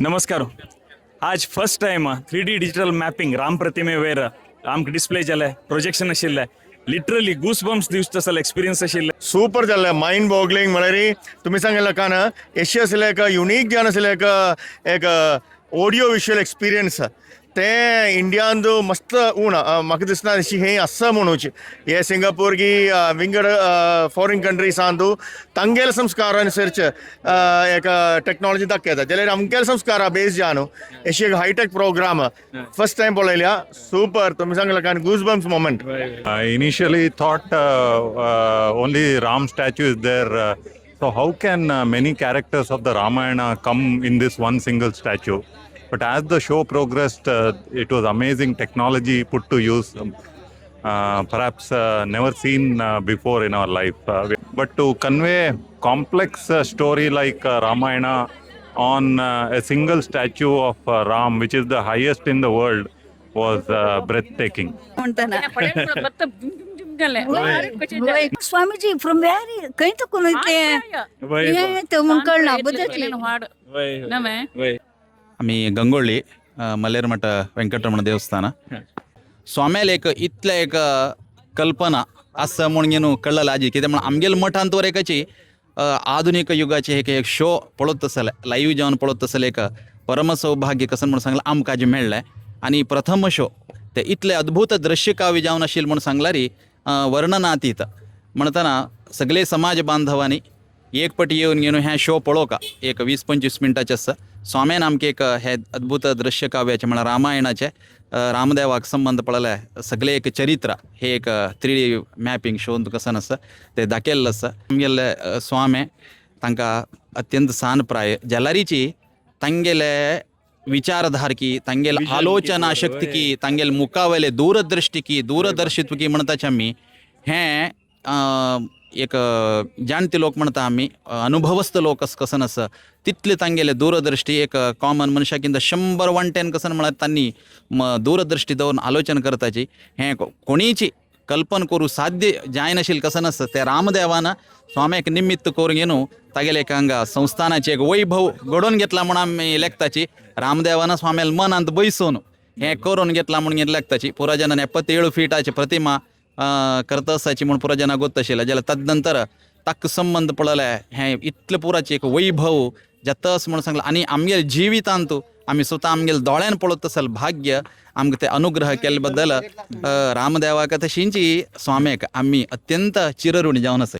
नमस्कार. आज first time 3D digital mapping Ram प्रतिमेवेर आमकां डिस्प्ले जाले, प्रोजेक्शन आशिल्लें. लिटरली गूस बम्स दिवचे तसलो एक्सपिरियन्स आशिल्लें. सुपर जाल्लें, मायंड बॉगलिंग. म्हळ्यार तुमी सांगिल्लें लोकान एशी आशिल्लें एक युनीक जावन आशिल्लें एक एक ऑडियो विज्युअल एक्सपिरियन्स. ते इंडियांत मस्त उण म्हाका दिसना अशी हें आसा म्हणूच. हे सिंगापूर की विंगड फॉरेन कंट्रीसांतू तांगेले संस्कार अनुसरचे एक टेक्नॉलॉजी दाखयता, जाल्यार आमगेले संस्कारा बेस जावन अशी एक hi tech programme first time पळयल्या. सुपर, तुमी सांगला लोकान goose bumps moment. I initially thought only Ram statue is there. So how can many characters of the Ramayana come in this one single statue? But as the show progressed, it was amazing technology put to use. Perhaps never seen before in our life. But to convey complex story like Ramayana on a single statue of Ram, which is the highest in the world, was breathtaking. म्हणताना. वय. Swamiji from वेर, खंय तुकून इतलें हें तें म्हूण कळना बुद्धाची. वय. आमी गंगोळ्ळी मलेरमठ वेंकटरमण देवस्थान. स्वाम्याल एक इतलें एक कल्पना आसा म्हूण न्हू कळ्ळें आजी. कित्याक म्हण आमगेले मठांत वर एकाची आधुनीक युगाचे एक एक शो पळोवत आसले, लायव्ह जावन पळोवत आसले, एक परम सौभाग्य कसं म्हूण सांगलां आमकां जें मेळ्ळें. आनी प्रथम शो ते इतलें अद्भूत दृश्यकाव्य जावन आशिल्लें म्हूण सांगल्यार वर्णनातीत. म्हणटना सगळे समाज बांधवांनी एक पटी येवन घेवन हें शो पळोवका. एक 20-25 मिनटाचें आसा. स्वाम्यान आमकां एक हें अद्भूत दृश्य काव्याचें, म्हळ्यार रामायणाचें, रामदेवाक संबंद पळयले सगळे एक चरित्र हे एक 3D mapping show कसन आसा ते दाखयल्लें आसा. आमगेले स्वामे तांकां अत्यंत सान प्राय जाल्यारीची तांगेले विचारधारकी, तांगेले आलोचना शक्ती, तांगेले मुखावेले दूरदृष्टिकी, दूरदर्शित्व की म्हणटाचे आमी, हें एक जाणटे लोक म्हणटा आमी, अनुभवस्त लोक अस कसन आसा तितले तांगेले दूरदृष्टी. एक कॉमन मनशाक 100 110 कसन म्हळ्यार तांणी दूरदृष्टी दवरून आलोचन करताची, हें कोणीची कल्पन करूं साध्य जायनाशिल्लें कसन आसा. ते रामदेवान स्वाम्याक निमित्त करून घेवन तागेले एक हांगा संस्थानाचे एक वैभव घडोवन घेतला म्हूण आमी लेखताची. रामदेवान स्वाम्याल मनांत बैसून हें करून घेतला म्हूण लेखताची. पुराजनान 77 फिटाची प्रतिमा करता आसाची म्हूण पुराजना गोत आशिल्लें. जाल्यार तदनंतर ताका संबंद पळयले हें इतलें पुराचें एक वैभव जाता अशें म्हूण सांगलां. आनी आमगेले जिवितांत आमी स्वता आमगेले दोळ्यान पळोवता आसल भाग्य आमकां ते अनुग्रह केल्ले बद्दल रामदेवाक तशींची स्वाम्याक आमी अत्यंत चिरऋणी जावन आसाय.